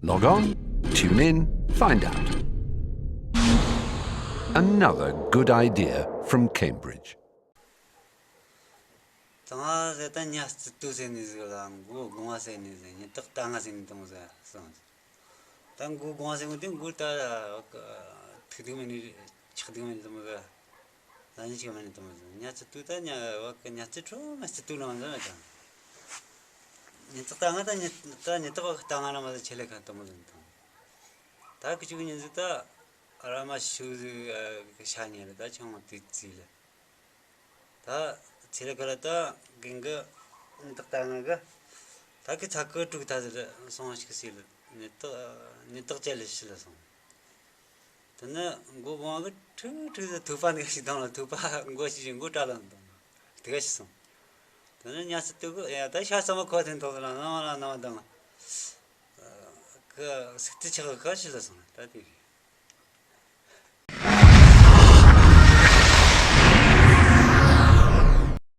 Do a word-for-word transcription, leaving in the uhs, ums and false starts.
Log on, tune in, find out. Another good idea from Cambridge. ད་ང་ཟེར་ད་ཉ་རྩི་ཏོ་ཟེར་ནི་ཟིག་ལ་མགོ་སྒོ་ང་ཟེར་ནི་ཟིག་ཉི་ཏག་ཏ་ང་ཟེར་ནི་དང་ཟེར་སོང་། ད་མགོ་སྒོ་ང་ཟེར་ནི་དེ་མགོ་ད་ཐུག་སྡུག་མེད་ནི་ཆག་སྡུག་མེད་ནི་དང་ཟེར། ད་ཉི་ཆག་མེད་ནི་དང་ཟེར། ཉ་རྩི་ཏོ་ད་ཉ་བ་གི་ཉ་རྩི་ཁྲོ་མ་རྩི་ཏོ་ནང་ཟེར་ན་ད། ཉི་ཏག་ཏ་ང་ད་ཉི་ད་ཉི་ཏག་བ་གི་ཏ་ང་ན་མ་ཟེར་ཆེ་ལེ་ཁ་དང་ཟེར་ནི་དང་། ད་ཁི་ཆུ་གི་ཉི་ཟིག་ད་ར་མ་ཤུ་ཟིག་གི་ཤ་ཉེ་ལེ་ད་ཆང་དུས་ཙི་ལེ། ད་ཚེ་ལ་ཁ་ལ་ད་གིན་གི་ནི་ཏག་ཏ་ང་གི་ད་གི་ཚ་ཁུ་དྲུག་ད་ཟེར་སོང་ཞིག་ཟེར་ལ་ནི་ཏག་ནི་ཏག་ཅེ་ལེ་ཤི་ལ་སོང་། དེ་ནི་མགོ་སྒོ་ང་གི་ཁྲུག་ཁྲུག་ཟེར་ཐུག་པ་འདི་ག་ཞིག་དང་ལ་ཐུག་པ་མགོ་ཞིག་ཞིག་མགོ་བྲ་ལ་འདང་དེ་ག་ཞིག་སོང་། དེ་ནི་ཉ་རྩི་ཏོ་གི་ཡ་ད་ཤ་ཚ་མ་ཁོ་ཐེན་ཐོག་ལ་ནང་ལ་ནང་དང་གི་སུག་ཏི་ཆག་གི་ཁ་ཞིག་ལ་སོང་ད་དེ་རེད།